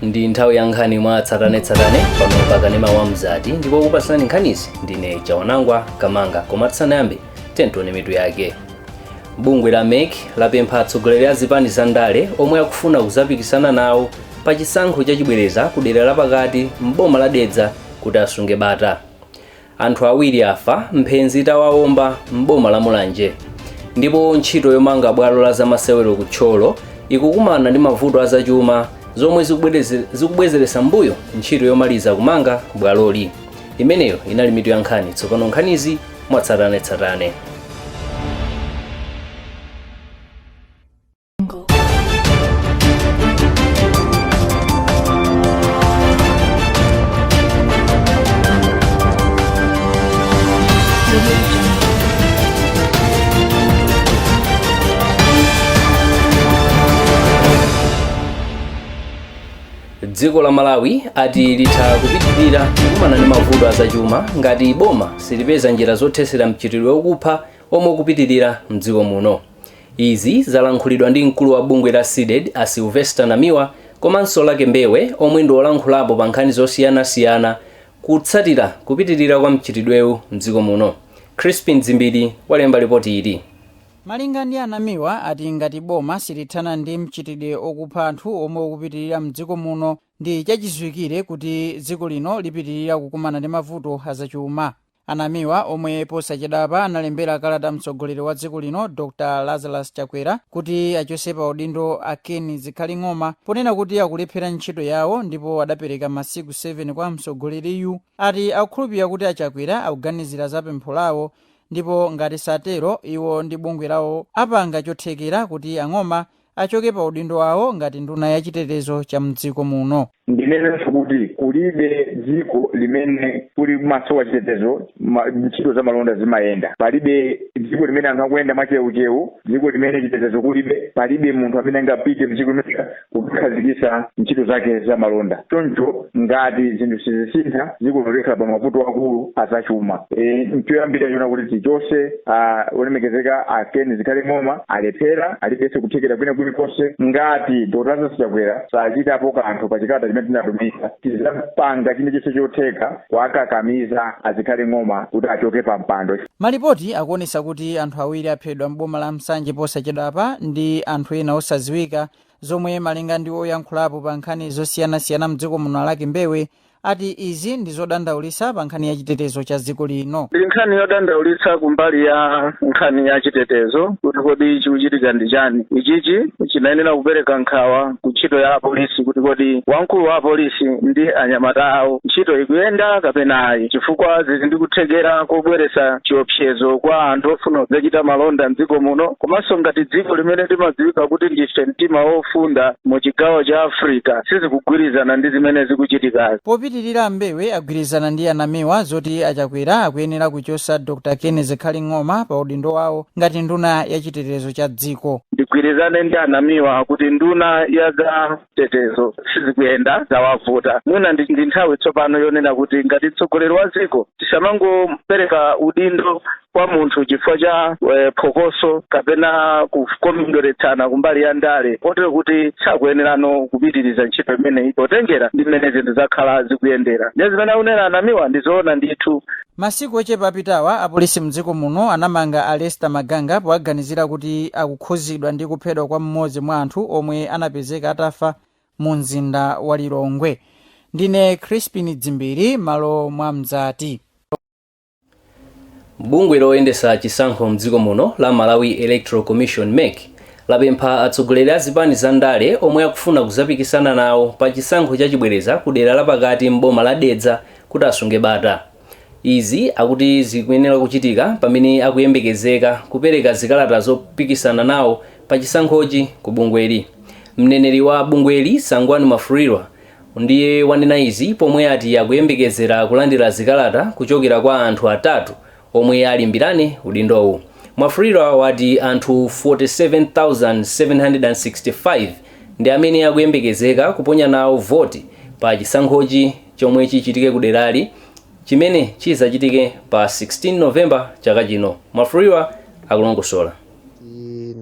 Ndi nthawi ya nkhani mwa tsatanetsatane pano pa kanema wa Mzati, ndipo kupatsirani nkhanizi ndine Chawanangwa Kamanga. Koma tisanayambe, tione mitu yake. Bungwe la MEC lapempha atsogoleri a zipani za ndale omwe akufuna kuzapikisana nawo pa chisankho chachibwereza ku dera lapakati m'boma la Dedza kuti asunge bata. Anthu awiri afa mphenzi itawawomba m'boma la Mulanje. Ndipo ntchito yomanga bwalo la zamasewero ku Thyolo ikukumana ndi mavuto azachuma zomwe zikubwezeretsa mbuyo ntchito yomaliza kumanga bwaloli. Imeneyo inali mitu ya nkhani. Tsopano nkhanizi mwatsatanetsatane. Dziko la Malawi ati litha kupitirira kukumana ndi mavuto azachuma ngati boma silipeza njira zothetsera mchitidwe wokupha omwe ukupitirira mdziko muno. Izi zalankhulidwa ndi mkulu wa bungwe la CDEDI a Sylvester Namiwa komanso Lucky Mbewe omwe ndi olankhulapo pa nkhani zosiyanasiyana kutsatira kupitirira kwa mchitidwewu mdziko muno. Crispin Dzimbiri walemba lipoti ili. Malinga ndi a Namiwa, ati ngati boma silithana ndi mchitidwe okupha anthu omwe ukupitirira mdziko muno, ndi chachidziwikire kuti dziko lino lipitirira kukumana ndi mavuto azachuma. A Namiwa, omwe posachedwapa analembera kalata mtsogoleri wa dziko lino Dr Lazarus Chakwera kuti achotse pa udindo a Ken Zikhale Ng'oma ponena kuti akulephera ntchito yawo ndipo adapereka masiku 7 kwa mtsogoleriyu, ati akukhulupirira kuti a Chakwera akuganizira za pempho lawo ndipo ngati satero, iwo ndi bungwe lawo apanga chothekera kuti a Ng'oma achoke pa udindo wawo ngati nduna ya chitetezo cha mdziko muno. Ndinenenso kuti kulibe dziko limene kuli kumasowa chitetezo ntchito za malonda zimayenda. Palibe dziko limene anthu akuyenda mwachewuchewu, dziko limene chitetezo kulibe. Palibe munthu amene angapite mdziko limene kukhazikitsa ntchito zake za malonda. Choncho ngati zinthu sizisintha, dziko likhala pa mavuto akulu azachuma. Nchoyambira chona kuti tichose olemekezeka a Ken Zikhale Ng'oma, alephera, alibenso kuthekera kwina kulikonse. Ngati Dr Lazarus Chakwera sachitapo kanthu pa chikalata chimene tinatumiza, tizapanga chilichonse chotheka kuwakakamiza a Zikhale Ng'oma kuti achoke pa mpando. Malipoti akuonetsa kuti anthu awiri aphedwa m'boma la Nsanje posachedwapa ndi anthu ena osadziwika, zomwe malinga ndi oyankhulapo pa nkhani zosiyanasiyana mdziko muno a Lucky Mbewe ati izi ndi zodandaulitsa pa nkhani ya chitetezo cha dziko lino. Ndi nkhani yodandaulitsa kumbali ya nkhani ya chitetezo, kuti kodi chikuchitika ndi chani. Ichichi chinayenera kupereka nkhawa ku ntchito ya apolisi, kuti kodi wamkulu wa apolisi ndi anyamata awo ntchito ikuyenda kapena ayi, chifukwa zili ndi kuthekera kobweretsa chiopsezo kwa anthu ofuna kudzachita malonda mdziko muno, komanso ngati dziko limene limadziwika kuti ndife mtima wofunda mu chigawo cha Africa, sizikugwirizana ndi zimene zikuchitikazi. Popitirira, a Mbewe agwirizana ndi a Namiwa zoti a Chakwera akuyenera kuchosa Dr Ken Zikhale Ng'oma pa udindo wawo ngati nduna ya chitetezo cha dziko. Ndigwirizane ndi a Namiwa kuti nduna ya za chitetezo sizikuyenda, zawavuta. Mwina ndi nthawi tsopano yonena kuti ngati mtsogoleri wa dziko tisamangopereka udindo kwa munthu chifukwa cha phokoso kapena kukondweretsana kumbali ya ndale, kotero kuti sakuyenerano kupitiriza ntchito imeneyi potengera ndi mmene zinthu zakhala zikuyendera. Ndiye zimene akunena a Namiwa ndi zoona ndithu. Masiku ochepa apitawa, apolisi mdziko muno anamanga a Lester Maganga powaganizira kuti akukhuzidwa ndi kuphedwa kwa mmodzi mwa anthu omwe anapezeka atafa mu mzinda wa Lilongwe. Ndine Crispin Dzimbiri, malo mwa Mzati. Bungwe loyendetsa chisankho mdziko muno la Malawi Electoral Commission, MEC, lapempha atsogoleri a zipani za ndale omwe akufuna kuzapikisana nawo pa chisankho chachibwereza ku dera lapakati m'boma la Dedza kuti asunge bata. Izi akuti zikuyenera kuchitika pamene akuyembekezeka kupereka zikalata zopikisana nawo pa chisankhochi ku bungweli. Mneneri wa bungweli, Sangwani Mwafulirwa, ndiye wanena izi pomwe ati akuyembekezera kulandira zikalata kuchokera kwa anthu atatu omwe alimbirane udindowu. Mwafulirwa wati anthu 47,765 ndi amene akuyembekezeka kuponya nawo voti pa chisankhochi chomwe chichitike kuderali, chimene chizachitike pa 16 November chaka chino. Mwafulirwa akulongosola.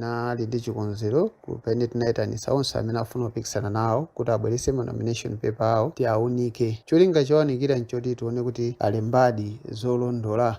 Tinali ndi chikonzero pamene tinayitanisa onse amene afuna kupikisana nawo kuti abwerese ma nomination paper awo tiaunike. Cholinga chowaunikira nchoti tione kuti alembadi zolondola,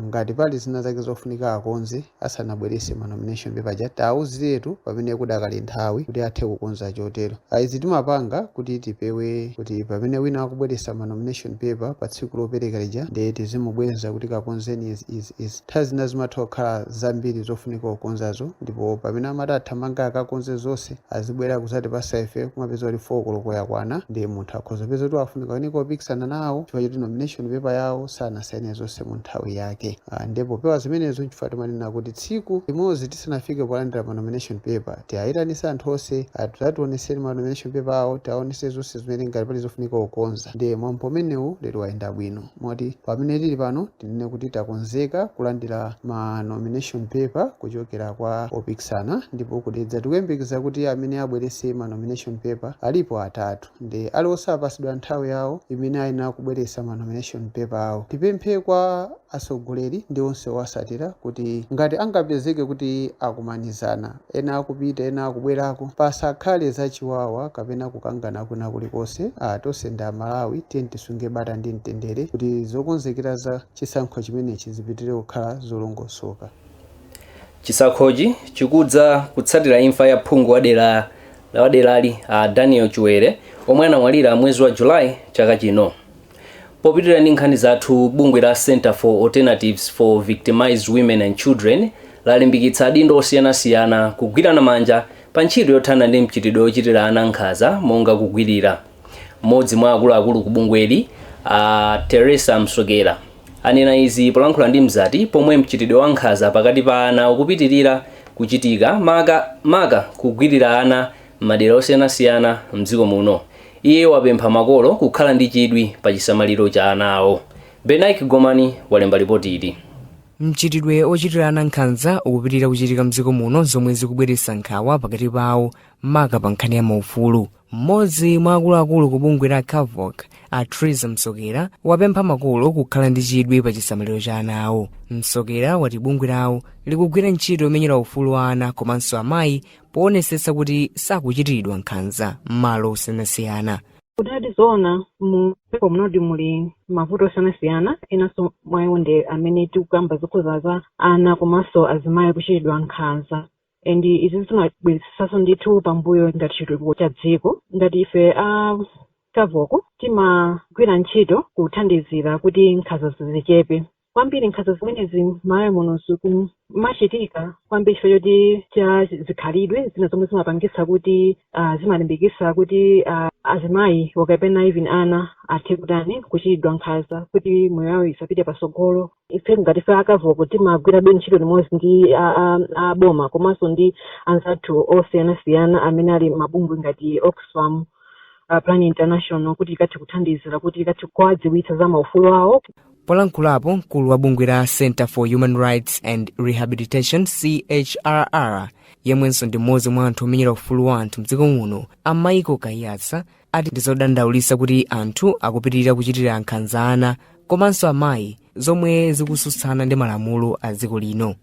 ngati pali zina zake zofunika akonze asanabwerese ma nomination paper aja, tiawuziretu pamene kudakali nthawi kuti athe kukonza chotero. Izi timapanga kuti tipewe kuti pamene wina akubweresa ma nomination paper pa tsiku lopereka lija, ndiye tizimubweza kuti kakonzeni izi, izi, izi. Nthawi zina zimatha kukhala zambiri zofunika kukonzazo, ndipo pamene amati athamanga akakonze zonse, azibwera kuzatipasa ife, kumapeza kuti 4 koloko yakwana, ndiye munthu akhoza peza kuti afunika kuyeneka kupikisana nawo chifukwa choti nomination paper yawo sanasaine zonse mu nthawi yake. Ndipo pewa zimenezo, nchifukwa timanena kuti tsiku limodzi tisanafike polandira ma nomination paper, tiayitanise anthu onse atitioneseni ma nomination paper awo, tiaonese zonse zimene ngati pali zofunika kukonza. Ndiye mwambo umenewu lero wayenda bwino, moti pamene tili pano tinene kuti takonzeka kulandira ma nomination paper kuchokera kwa opikisana. Ndipo kudedza tikuyembekeza kuti amene abwerese ma nomination paper alipo atatu, ndi aliwonse apasidwa nthawi yawo imene ayenera kubweresa ma nomination paper awo. Tipemphe kwa atsogoleri ndi onse owasatira kuti ngati angapezeke kuti akumanizana, ena akupita, ena akubwerako, pasakhale zachiwawa kapena kukangana kwina kulikonse. Tonse ndi Amalawi, tiye tisunge bata ndi mtendere kuti zokonzekera za chisankho chimenechi zipitirire kukhala zolongosoka. Chisankhochi chikudza kutsatira imfa ya phungu wadera waderali a Daniel Chiwere, omwe anamwalira mwezi wa Julayi chaka chino. Popitirira ndi nkhani zathu, bungwe la Center for Alternatives for Victimized Women and Children lalimbikitsa adindo osiyanasiyana kugwirana manja pa ntchito yothana ndi mchitidwe wochitira ana nkhanza monga kugwirira. Mmodzi mwa akuluakulu ku bungweli, a Teresa Msokera, anena izi polankhula ndi Mzati pomwe mchitidwe wa nkhanza pakati pa ana ukupitirira kuchitika, maka maka kugwirira ana m'madera osiyanasiyana mdziko muno. Iye wapempha makolo kukhala ndi chidwi pa chisamaliro cha ana awo. Benaik Gomani walemba ripoti ili. Mchitidwe ochitira ana nkhanza ukupitirira kuchitika mdziko muno, zomwe zikubweretsa nkhawa pakati pawo, maka pa nkhani ya maufulu. Mmodzi mwa akuluakulu ku bungwe la CAVWOC, a Teresa Msokera, wapempha makolo kukhala ndi chidwi pa chisamaliro cha ana awo. Msokera wati bungwe lawo likugwira ntchito yomenyera ufulu wa ana komanso amayi poonetsetsa kuti sakuchitiridwa nkhanza m'malo osiyanasiyana. Kudati zoona, mu dziko munodi muli mavuto osiyanasiyana, enanso mwayiwo ndi amene tikukamba zokhuza za ana komanso azimayi kuchitidwa nkhanza, and izi zimabweretsanso ndithu pambuyo ngati chitukuko cha dziko. Ngati ife a CAVWOC timagwira ntchito kuthandizira kuti nkhanza zichepe kwambiri. Nkhanza zimenezi m'Malawi muno zikumachitika kwambiri chifukwa choti cha zikhalidwe zina zomwe zimapangisa kuti zimalimbikisa kuti azimayi kapena even ana athe kutani, kuchitidwa nkhanza kuti moyo wawo isapite pasogolo. Ife ngati ife a CAVWOC timagwirabe ntchito limodzi ndi a boma komanso ndi anzathu osiyanasiyana amene ali mabungwe ngati Oxfam, Plan International, kuti ikathe kuthandizira kuti ikathe kuwadziwitsa za maufulu awo. Polankhulapo, mkulu wa bungwe la Center for Human Rights and Rehabilitation, CHRR, yemwenso ndi mmodzi mwa anthu omenyera ufulu wa anthu mdziko muno, a Michael Kaiyatsa, ati ndizodandaulitsa kuti anthu akupitirira kuchitira nkhanza ana komanso amayi, zomwe zikusutsana ndi malamulo a dziko lino.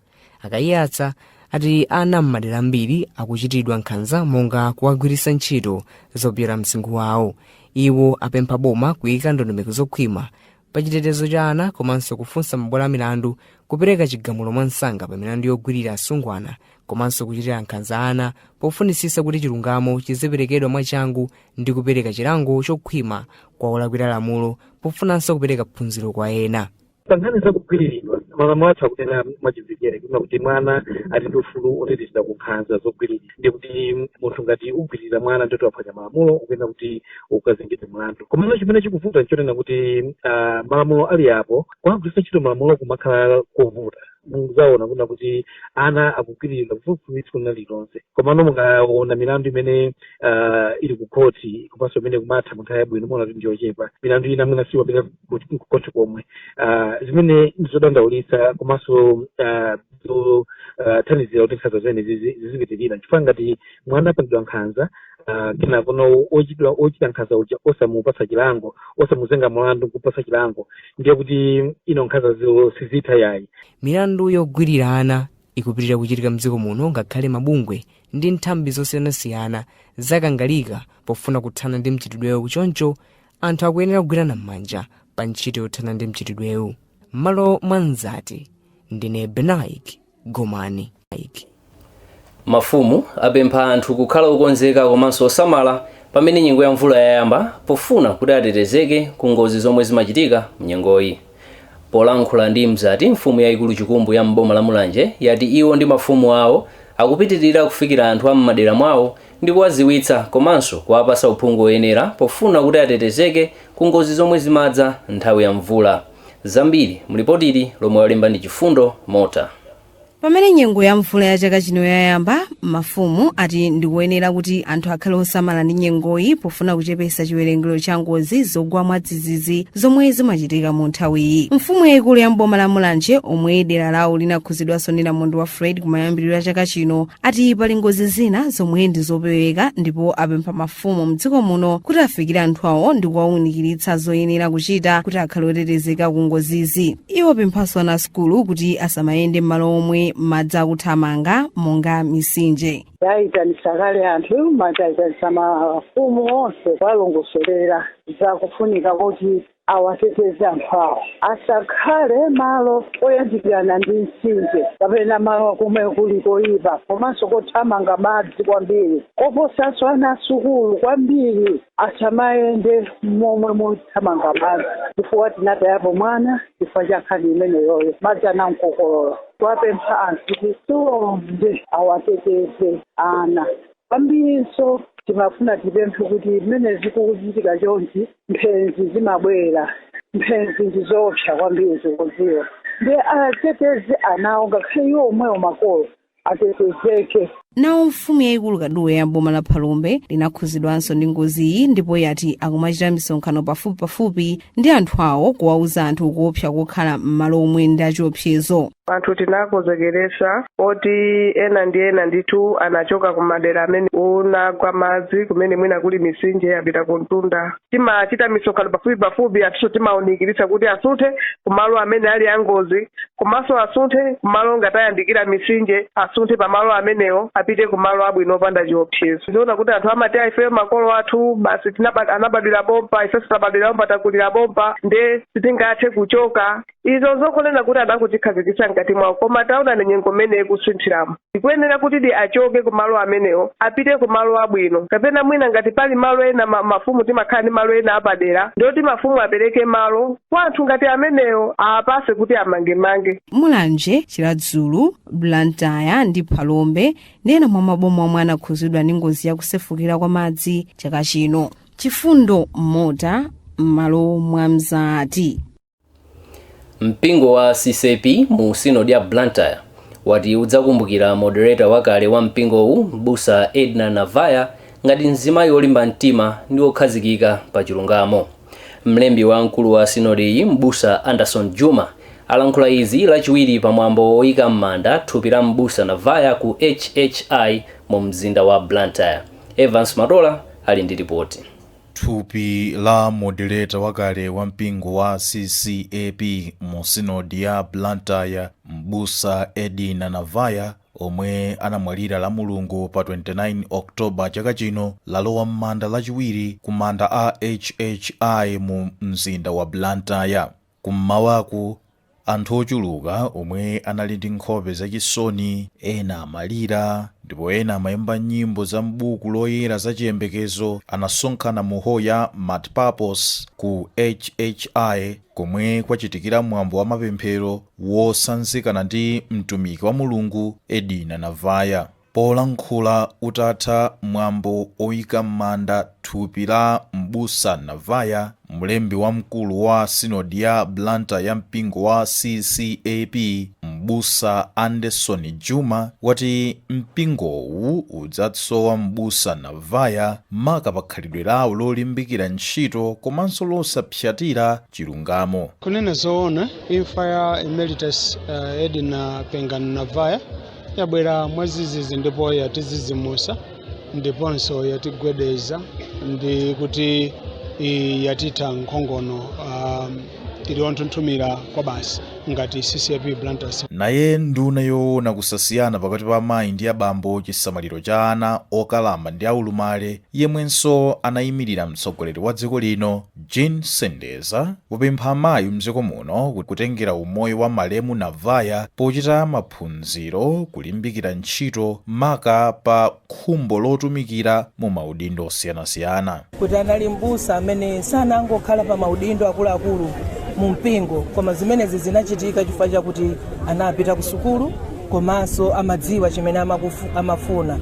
A Kaiyatsa ati ana m'madera ambiri akuchitidwa nkhanza monga kuwagwiritsa ntchito zopyola msinkhu wawo. Iwo apempha boma kuyika ndondomeko zokhwima pa chitetezo cha ana komanso kufunsa mabwalo a milandu kupereka chigamulo mwansanga pa milandu yogwirira asungwana komanso kuchitira nkhanza ana, pofunitsitsa kuti chilungamo chiziperekedwa mwachangu ndi kupereka chilango chokhwima kwa olakwira lamulo, pofunanso kupereka phunziro kwa ena. Pa nkhani zakugwiriridwa, malamulo athu akunena mwachimvekere kunena kuti mwana ali ndi ufulu otetezedwa ku nkhanza zogwiririra, ndi kuti munthu ngati ugwirira mwana ndoti waphwanya malamulo, ukuyenera kuti ukazengedwe mlandu. Komano chimene chikuvuta nchonena kuti malamulo ali apo, kuwagwiritsa ntchito malamulo kumakhala kovuta. Muzaona kuna kuti ana akugwiriridwa pafupifupi tsiku lina lililonse, komano mukaona milandu imene ili ku khoti komanso imene kumatha mu nthawi yabwino, muona kuti ndiyochepa. Milandu ina mwina siwapita ku khoti komwe, zimene ndizodandaulitsa komanso zothandizira kuti nkhanza zimene zizipitirira, chifukwa ngati mwana apangidwa nkhanza, kenakono ochita nkhanza uja osamupatsa chilango, osamuzenga mlandu kupatsa chilango, ndiye kuti ino nkhanza sizitha yayi. Milandu yogwirira ana Ikupitirira kuchitika mdziko muno ngakhale mabungwe ndi nthambi zosiyanasiyana zakangalika pofuna kuthana ndi mchitidwewu. Choncho anthu akuyenera kugwirana m'manja pa ntchito yothana ndi mchitidwewu. M'malo mwa Mzati, ndine Benaik Gomani. Mafumu apempha anthu kukhala okonzeka komanso osamala pamene nyengo ya mvula yayamba, pofuna kuti atetezeke ku ngozi zomwe zimachitika mnyengoyi. Polankhula ndi Mzati, mfumu yayikulu Chikumbu ya mboma la Mulanje yati iwo ndi mafumu awo akupitirira kufikira anthu a m'madera mwawo ndi kuwaziwitsa komanso kuwapasa uphungu woyenera pofuna kuti atetezeke ku ngozi zomwe zimadza nthawi ya mvula. Zambiri mlipotili lomwe walemba ndi Chifundo Mota. Pamene nyengo ya mvula ya chaka chino yayamba, mafumu ati ndikuyenera kuti anthu akhale osamala ndi nyengoyi pofuna kuchepesa chiwerengero cha ngozi zogwa mwadzidzidzi zomwe zimachitika mu nthawiyi. Mfumu yayikulu ya mboma la Mulanje, omwe dera lawo linakhuzidwanso ndi namondwe wa Fred kumayambiriro ya chaka chino, ati pali ngozi zina zomwe ndi zopeweka, ndipo apempha mafumu mdziko muno kuti afikire anthu awo ndi kuwawunikiritsa zoyenera kuchita kuti akhale otetezeka ku ngozizi. Iwo apemphanso ana asukulu kuti asamayende m'malo omwe madzi akuthamanga monga mitsinje. Yayitanisa kale anthu, matayitanisa mafumu onse kuwalongosolera zakufunika kuti awateteze anthu awo, asakhale malo oyandikirana ndi mtsinje kapena malo komwe kuli koyipa komanso kothamanga madzi kwambiri. Koposanso ana asukulu kwambiri asamayende momwe mothamanga madzi, chifukwa tinatayapo mwana chifukwa cha nkhani imeneyoyo, madzi anamkokolola. Kuwapempha anthu kuti chonde awateteze ana kwambirinso. Timafuna tipemphe kuti mmene zikuchitika chonchi, mphenzi zimabwera, mphenzi ndizoopsa kwambiri zikudziwa, ndi ateteze anawo, ngakhale iwo omwewo makolo atetezeke. Nawo mfumu yayikulu Kaduwe ya boma la Phalombe linakhuzidwanso ndi ngoziyi, ndipo yati akumachita misonkhano pafupipafupi ndi anthu awo kuwauza anthu kuopsa kokhala m'malo omwe ndi achiopsezo. Anthu tinakonzekeresa oti ena ndi ena ndithu anachoka kumadera amene unagwa madzi, kumene mwina kuli mitsinje, yapita kumtunda. Timachita misonkhano pafupi pafupi, atinso timawunikiritsa kuti asunthe kumalo amene ali angozi, komanso asunthe kumalo ngati ayandikira mitsinje, asunthe pamalo amenewo apite kumalo abwino opanda chiopsezo. Ziona kuti anthu amati, "Ife makolo athu basi anabadwira bomba, ifenso tabadwira bomba, takulira bomba, nde sitingathe kuchoka." Izo zokonena kuti adakuchikhazikitsa mkati mwawo, koma taona ni nyengo imene ikusinthiramo, ikuyenera kuti di achoke kumalo amenewo apite kumalo abwino, kapena mwina ngati pali malo ena mafumu timakhala ndi malo ena apadera, ndoti mafumu apereke malo kwa anthu ngati amenewo, aapase kuti amangemange. Mulanje, Chiradzulu, Blantyre ndi Phalombe ndi ena mwa maboma omwe anakhuzidwa ndi ngozi yakusefukira kwa madzi chaka chino. Chifundo Mota, m'malo mwa Mzati. Mpingo wa CCAP mu sinodi ya Blantyre wati udzakumbukira moderator wakale wa mpingowu, Mbusa Edna Navaya, ngati mzimayi wolimba mtima ndi wokhazikika pa chilungamo. Mlembi wamkulu wa sinodi iyi, Mbusa Anderson Juma, alankhula izi Lachiwiri pamwambo woyika m'manda thupi la Mbusa Navaya ku HHI mu mzinda wa Blantyre. Evans Matola ali ndi ripoti. Thupi la moderator wakale wa mpingo wa CCAP mu sinodi ya Blantyre, Mbusa Edina Navaya, omwe anamwalira la Mulungu pa 29 Oktoba chaka chino, lalowa m'manda Lachiwiri ku manda a HHI mu mzinda wa Blantyre. Kummawaku anthu ochuluka omwe anali ndi nkhope zachisoni, ena amalira ndipo ena amayimba nyimbo za m'buku loyera zachiyembekezo, anasonkhana mu hall ya Multipurpose ku HHI komwe kwachitikira mwambo wa mapemphero wosanzikana ndi mtumiki wa Mulungu Edina Navaya. Polankhula utatha mwambo oyika m'manda thupi la Mbusa Navaya, mlembi wamkulu wa sinodi ya Blantyre ya mpingo wa CCAP, Mbusa Anderson Juma, wati mpingowu udzasowa Mbusa Navaya, maka pa khalidwe lawo lolimbikira ntchito komanso losapsatira chilungamo. Kunena zoona, imfa ya Emeritus Edna Pengano Navaya yabwera mwadzidzidzi ndipo yatidzidzimutsa ndiponso yatigwedeza ndi kuti yatitha nkhongono. Tili onthunthumira kwa basi ngati CCAP Blantyre. Naye nduna yoona kusasiyana pakati pa amayi ndi abambo, chisamaliro cha ana okalamba ndi aulumale, yemwenso anayimirira mtsogoleri wa dziko lino, Jean Sendeza, wapempha amayi mdziko muno kutengera umoyo wa malemu Navaya pochita maphunziro, kulimbikira ntchito, maka pa khumbo lotumikira mu maudindo osiyanasiyana. Kuti anali m'busa amene sanangokhala pa maudindo akuluakulu mu mpingo, koma zimenezi zinachitika chifukwa chakuti anapita ku sukulu komanso amadziwa chimene amafuna.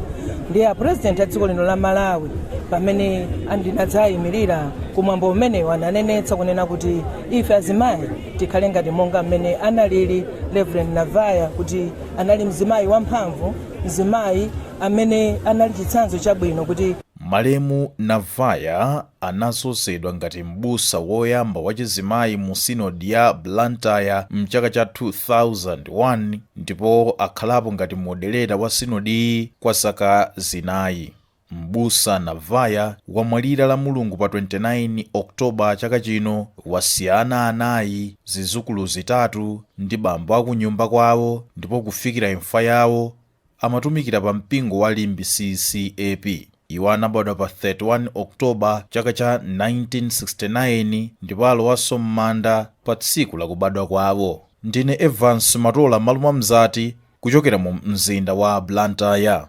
Ndiye a president a dziko lino la Malawi, pamene andinadzayimirira kumwambo umenewo, ananenetsa kunena kuti ife azimayi tikhale ngati monga mmene analili Reverend Navaya, kuti anali mzimayi wamphamvu, mzimayi amene anali chitsanzo chabwino kuti Malemu Navaya anadzozedwa ngati m'busa woyamba wachizimayi mu sinodi ya Blantyre mchaka cha 2001 ndipo akhalapo ngati moderator wa sinodiyi kwa zaka 4. M'busa Navaya wamwalira la Mulungu pa 29 Oktoba chaka chino. Wasiya ana 4, zizukulu 3 ndi bambo akunyumba kwawo, ndipo kufikira imfa yawo amatumikira pa mpingo wa Limbe CCAP. Iwo anabadwa pa 31 Oktoba chaka cha 1969 ndipo alowanso m'manda pa tsiku lakubadwa kwawo. Ndine Evans Matola Maluma Mzati, kuchokera mu mzinda wa Blantyre.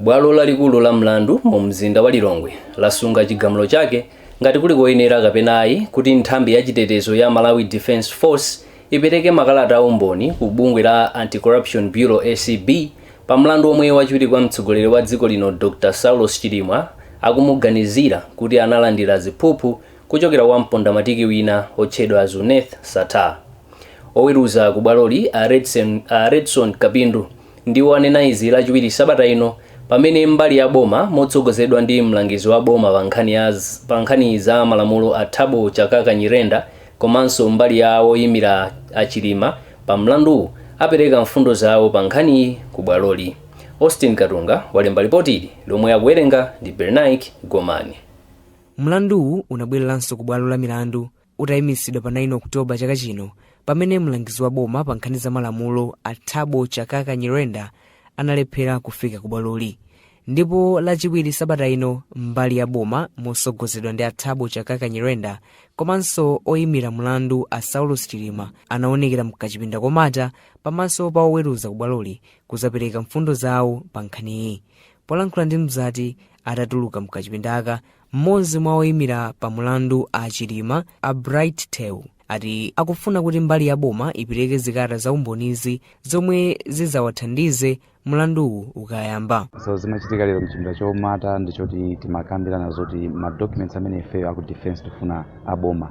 Bwalo lalikulu la mlandu mu mzinda wa Lilongwe lasunga chigamulo chake ngati kuli koyenera kapena ayi kuti nthambi yachitetezo ya Malawi Defence Force ipereke makalata aumboni ku bungwe la Anti-Corruption Bureau, ACB, pa mlandu omwe wachiwiri kwa mtsogoleri wa dziko lino Dr Saulos Chilima akumuganizira kuti analandira ziphuphu kuchokera kwa mpondamatiki wina otchedwa Zuneth Sattar. Oweruza ku bwaloli a Redson Kapindu ndiwo anena izi Lachiwiri sabata ino, pamene mbali ya boma motsogozedwa ndi mlangizi wa boma pa nkhani za malamulo a Thabo Chakaka Nyirenda komanso mbali ya woyimira a Chilima pa mlanduwu apereka mfundo zawo pa nkhaniyi ku bwaloli. Austin Katunga walemba ripoti ili lomwe akuwerenga ndi Bernaik Gomani. Mlanduwu unabwereranso ku bwalo la milandu utayimitsidwa pa 9 Okutoba chaka chino, pamene mlangizi wa boma pa nkhani za malamulo a Thabo Chakaka Nyirenda analephera kufika ku bwaloli. Ndipo Lachiwiri sabata ino, mbali ya boma motsogozedwa ndi a Thabo Chakaka Nyirenda komanso oyimira mlandu a Saulos Chilima anaonekera mkachipinda komata pamaso pa oweruza ku bwaloli kuzapereka mfundo zawo pa nkhaniyi. Polankhula ndi Mzati atatuluka mkachipindaka, mmodzi mwa oyimira pa mulandu a Chilima, a Bright Theu, ati akufuna kuti mbali ya boma ipereke zikalata za umbonizi zomwe zidzawathandize mlanduwu ukayamba. So zimachitika lero mchipinda chomata ndichoti timakambirana zoti ma documents amene ifeyo aku defense tifuna aboma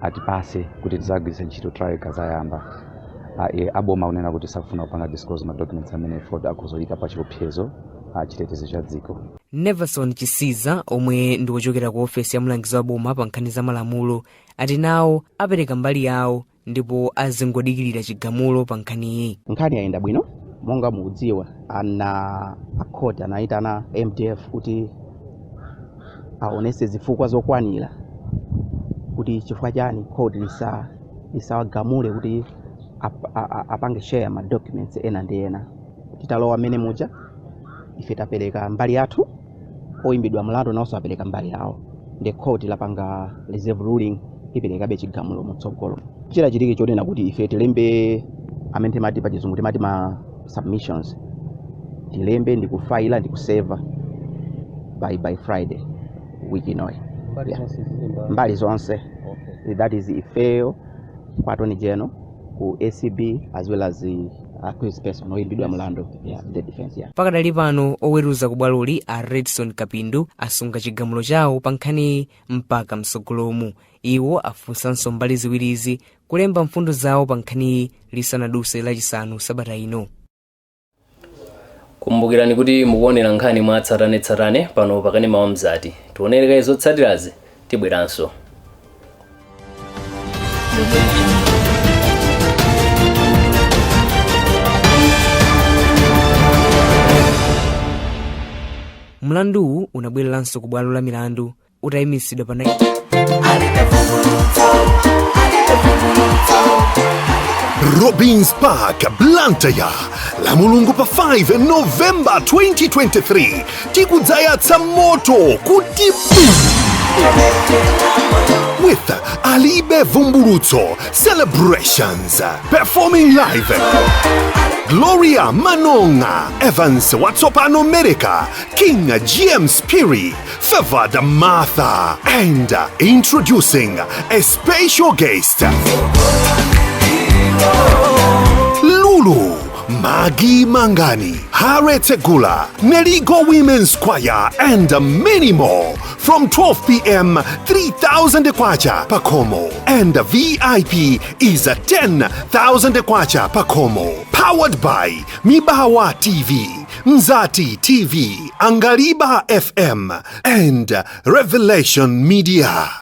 atipase kuti tizagwiritsa ntchito trial ikazayamba, aboma kunena kuti sakufuna kupanga disclose ma documents amene ifo akuzoyika pa chiopsezo chitetezo cha dziko. Neverson Chisiza, omwe ndi wochokera ku ofesi ya mlangizi wa boma pa nkhani za malamulo, ati nawo apereka mbali yawo ndipo azingodikirira chigamulo pa nkhaniyi. Nkhani yayenda bwino. Monga mukudziwa, ana akhoti anayitana MDF kuti aonese zifukwa zokwanira kuti chifukwa chani khoti lisawagamule kuti apange share ma documents ena ndi ena. Titalowa mmene muja, ife tapereka mbali yathu, oyimbidwa mlandu nawonso apereka mbali yawo, ndi khoti lapanga reserve ruling, iperekabe chigamulo mutsogolo. Chilachitike chonena kuti ife tilembe amene timati pa Chizungu timati ma submissions, tilembe ndi kufaila ndi kuseva by Friday week inoyi. Mbali Yeah. zonse zilemba? Mbali zonse. That is ifeyo kwa attorney general, ku ACB, as well as the accused person, oyimbidwa mlandu, yeah, the defense, yeah. Pakadali pano, oweruza ku bwaloli a Redson Kapindu asunga chigamulo chawo pa nkhaniyi mpaka mtsogolomu. Iwo afunsanso mbali ziwirizi kulemba mfundo zawo pa nkhaniyi lisanaduse Lachisanu sabata ino. Kumbukirani kuti mukuonera nkhani mwa tsatanetsatane pano pakanema wa Mzati. Tionere zotsatirazi, tibweranso. Mlanduwu unabwereranso ku bwalo la milandu utayimitsidwa pa 9 Robins Park, Blantyre, la Mulungu pa 5 November 2023, tikudzayatsa moto kuti bu with Alibe Vumbulutso Celebrations, performing live Gloria Manonga, Evans Watsopano America, King James Piri, Favored Martha, and introducing a special guest, Lulu, Maggie Mangani, Hare Tegula, Neligo Women's Choir, and many more. From 12 p.m., 3,000 kwacha pakhomo, and VIP is 10,000 kwacha pakhomo. Powered by Mibawa TV, Mzati TV, Angaliba FM, and Revelation Media.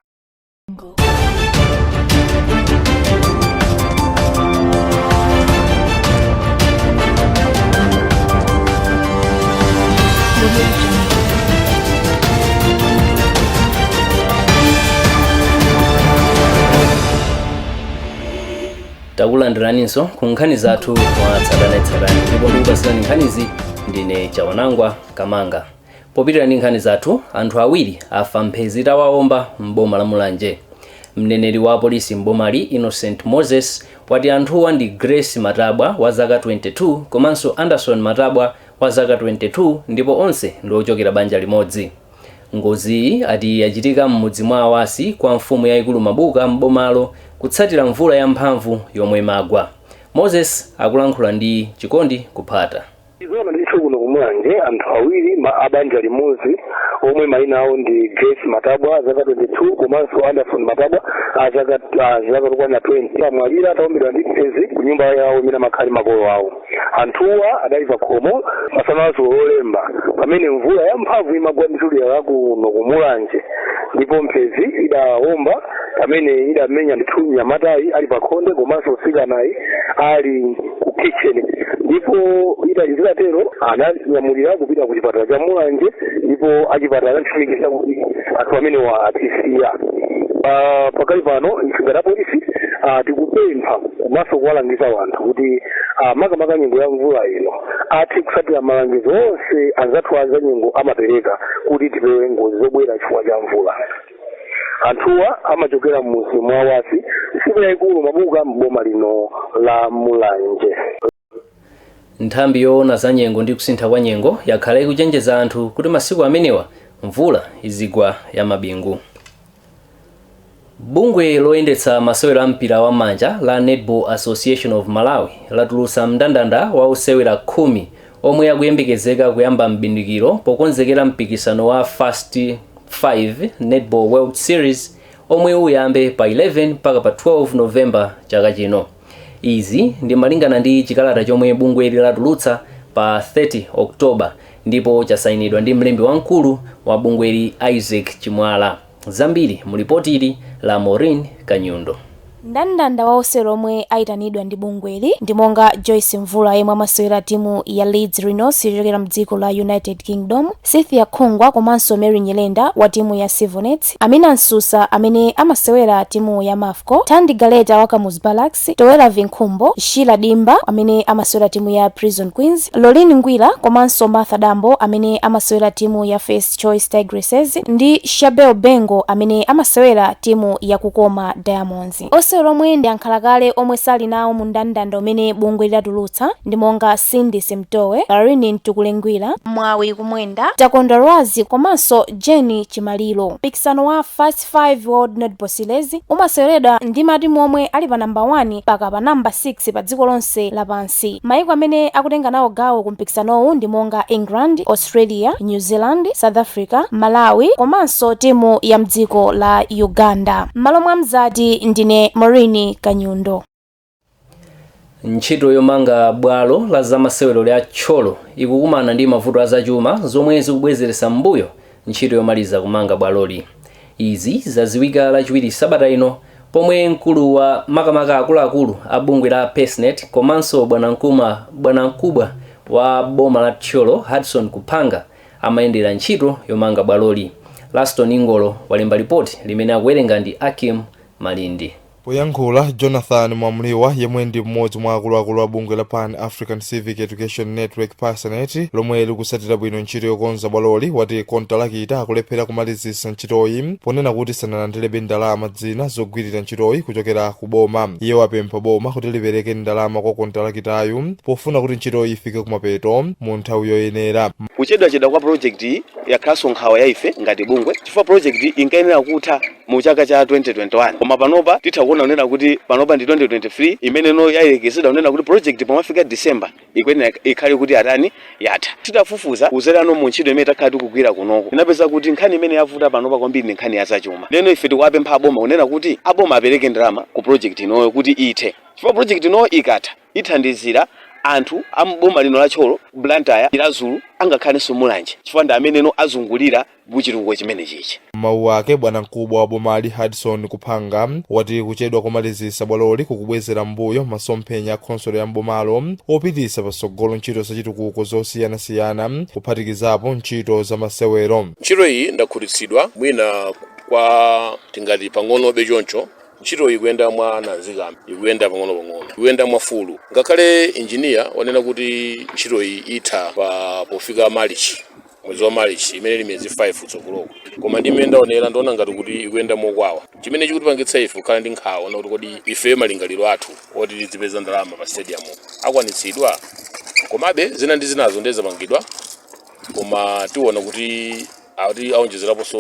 Takulandiraninso ku nkhani zathu mwa tsatanetsatane, ndipo ndikupasirani nkhanizi ndine Chawanangwa Kamanga. Popitira ndi nkhani zathu, anthu awiri afa mphezi itawawomba m'boma la Mulanje. Mneneri wa polisi m'bomali, Innocent Moses, wati anthuwa ndi Grace Matabwa wa zaka 22 komanso Anderson Matabwa wa zaka 22, ndipo onse ndi ochokera banja limodzi. Ngoziyi ati yachitika m'mudzi mwa Awasi kwa mfumu yayikulu Mabuka m'bomalo, kutsatira mvula yamphamvu yomwe imagwa. Moses akulankhula ndi Chikondi Kuphata. Izona ndithu, kuno kuMulanje anthu awiri abanja limodzi omwe mayina awo ndi Grace Matabwa, zaka 22, komanso Anderson Matabwa, zaka zokwana 20, amwalira atawombedwa ndi mphezi ku nyumba yawo imene amakhala makolo awo. Anthuwa adali pa khomo masana Lolemba pamene mvula yamphamvu imagwa ndithu dera kuno kuMulanje, ndipo mphezi idawomba pamene idamenya ndithu mnyamatayi ali pakhonde komanso mtsikanayi ali ku kitchen, ndipo zitatero ananyamulira kupita ku chipatala cha Mulanje, ndipo achipatala anatsimikiza kuti anthu amenewa atisiya. Pakali pano ife ngati apolisi tikupempha komanso kuwalangiza anthu kuti makamaka nyengo ya mvula ino athe kutsatira malangizo onse anzathu a nyengo amapereka kuti tipewe ngozi zobwera chifukwa cha mvula. Anthuwa amachokera m'mudzi mwa Wasi, mfumu yayikulu Mabuka, m'boma lino la Mulanje. Nthambi yoona za nyengo ndi kusintha kwa nyengo yakhala ikuchenjeza anthu kuti masiku amenewa mvula izigwa ya mabingu. Bungwe loyendetsa masewero a mpira wa manja la Netball Association of Malawi latulutsa mndandanda wa osewera 10 omwe akuyembekezeka kuyamba mbindikiro pokonzekera mpikisano wa Fast 5 Netball World Series omwe uyambe pa 11 mpaka pa 12 Novemba chaka chino. Izi ndi malingana ndi chikalata chomwe bungweli latulutsa pa 30 Oktoba, ndipo chasayinidwa ndi mlembi wamkulu wa bungweli, Isaac Chimwala. Zambiri mu lipoti ili la Maureen Kanyundo. Mndandanda wa osewera omwe ayitanidwa ndi bungweli ndi monga Joyce Mvula, yemwe amasewera timu ya Leeds Rhinos yochokera mdziko la United Kingdom, Cynthia Khungwa komanso Mary Nyirenda wa timu ya Civonets, Amina Msusa amene amasewera timu ya Mafco, Tandi Galeta wa Kamuzu Barracks, Towera Vinkhumbo, Sheila Dimba amene amasewera timu ya Prison Queens, Lolin Ngwira komanso Martha Dambo amene amasewera timu ya First Choice Tigresses, ndi Shabel Bengo amene amasewera timu ya Kukoma Diamonds. Osewera omwe ndi ankhalakale omwe sali nawo mu mndandanda umene bungwe lidatulutsa ndi monga Cindy Simtowe, Karini Mtukulengwira, Mwawi Kumwenda, Takonda Rwazi komanso Jenny Chimaliro. Mpikisano wa Fast 5 World Netball Series umaseweredwa ndi matimu omwe ali pa namba 1 mpaka pa namba 6 pa dziko lonse lapansi. Maiko amene akutenga nawo gawo ku mpikisanowu ndi monga England, Australia, New Zealand, South Africa, Malawi komanso timu ya mdziko la Uganda. M'malo mwa Mzati, ndine Maureen Kanyundo. Ntchito yomanga bwalo la zamasewero la Thyolo ikukumana ndi mavuto azachuma zomwe zikubwezeretsa mbuyo ntchito yomaliza kumanga bwaloli. Izi zaziwika Lachiwiri sabata ino pomwe mkulu wa makamaka akuluakulu a bungwe la Pesnet komanso bwanamkubwa wa boma la Thyolo, Hudson Kuphanga, amayendera ntchito yomanga bwaloli. Laston Ingolo walemba ripoti limene akuwerenga ndi Akim Malindi. Poyankhula, Jonathan Mwamliwa, yemwe ndi mmodzi mwa akuluakulu a bungwe la Pan African Civic Education Network, PACENET, lomwe likusatira bwino ntchito yokonza bwaloli, wati kontalakita akulephera kumalizisa ntchitoyi ponena kuti sanalandirebe ndalama zina zogwirira ntchitoyi kuchokera ku boma. Iye wapempha boma kuti lipereke ndalama kwa kontalakitayu pofuna kuti ntchitoyi ifike kumapeto mu nthawi yoyenera. Kuchedwachedwa kwa project iyi yakhalanso nkhawa ya ife ngati bungwe, chifukwa project inkayenera kutha mu chaka cha 2021, koma panopa titha kuona kunena kuti panopa ndi 2023, imeneno yayerekezedwa kunena kuti project pomafika December ikuyenera ikhale kuti atani, yatha. Titafufuza kuzerano mu ntchito imene takhala tikugwira kunoko, tinapeza kuti nkhani imene yavuta panopa kwambiri ndi nkhani ya zachuma. Leno ife tikuwapempha aboma kunena kuti aboma apereke ndalama ku project inoyo kuti ithe, chifukwa project inoyo ikatha ithandizira anthu amboma lino la Thyolo, Blantyre, Chiradzulu, angakhalenso Mulanje, chifukwa ndi ameneno azungulira kuchitukuko chimene chichi. Mawu ake, bwanamkubwa wa bomali Hudson Kuphanga wati kuchedwa komalizisa bwaloli kukubwezera mbuyo masomphenya a khonsolo ya mbomalo opitisa patsogolo ntchito zachitukuko zosiyanasiyana, kuphatikizapo ntchito za masewero. Ntchito iyi ndakhutitsidwa mwina kwa tingati pang'onobe choncho. Ntchito iyi ikuyenda mwa nanzikame, ikuyenda pang'ono-pang'ono, ikuyenda mwafulu, ngakhale injiniya wanena kuti ntchito iyi itha pa pofika Marichi, mwezi wa Marichi, imene ili miyezi 5 kutsogoloko. Koma ndi mmene ndaonera, ndaona ngati kuti ikuyenda mokwawa, chimene chikutipangitsa ife kukhala ndi nkhawa ona kuti kodi ife malingaliro athu oti tizipeza ndalama pa stadium akwanitsidwa? Komabe zina ndi zinazo ndiye zapangidwa, koma tiona kuti ati aonjezeraponso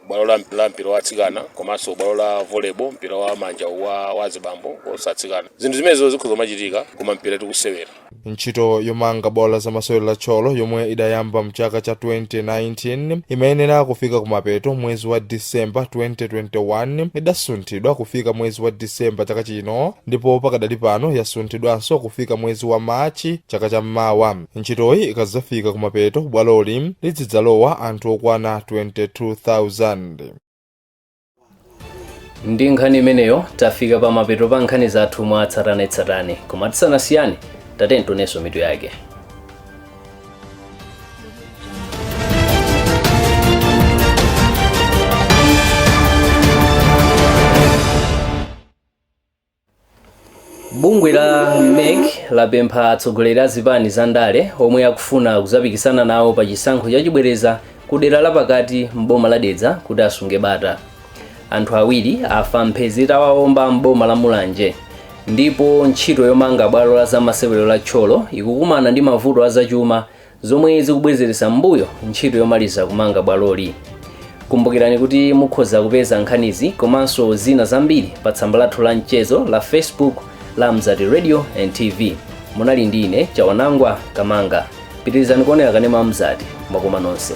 bwalo la mpira wa atsikana komanso bwalo la volleyball, mpira wa manja wa azibambo osatsikana. Zinthu zimenezo zikhoza kumachitika, koma mpira tikusewera. Ntchito yomanga bwalo la zamasewero la Thyolo, yomwe idayamba mchaka cha 2019, imayenera kufika kumapeto mwezi wa Disemba 2021. Idasunthidwa kufika mwezi wa Disemba chaka chino, ndipo pakadali pano yasunthidwanso kufika mwezi wa Machi chaka cham'mawa. Ntchitoyi ikadzafika kumapeto, bwaloli lizidzalowa anthu okwana 22,000. Ndi nkhani imeneyo tafika pa mapeto pa nkhani zathu mwa tsatanetsatane, koma tisanasiyane, tatentonenso mitu yake. Bungwe la MEC lapempha atsogoleri a zipani za ndale omwe akufuna kuzapikisana nawo pa chisankho chachibwereza ku dera lapakati m'boma la Dedza kuti asunge bata. Anthu awiri afa mphezi itawawomba m'boma la Mulanje, ndipo ntchito yomanga bwalo la zamasewero la Thyolo ikukumana ndi mavuto azachuma zomwe zikubwezeretsa m'mbuyo ntchito yomaliza kumanga bwaloli. Kumbukirani kuti mukhoza kupeza nkhanizi komanso zina zambiri pa tsamba lathu la mchezo la Facebook la Mzati Radio and TV. Munali ndi ine Chawanangwa Kamanga. Pitirizani kuonera kanema wa Mzati. Mwakoma nonse.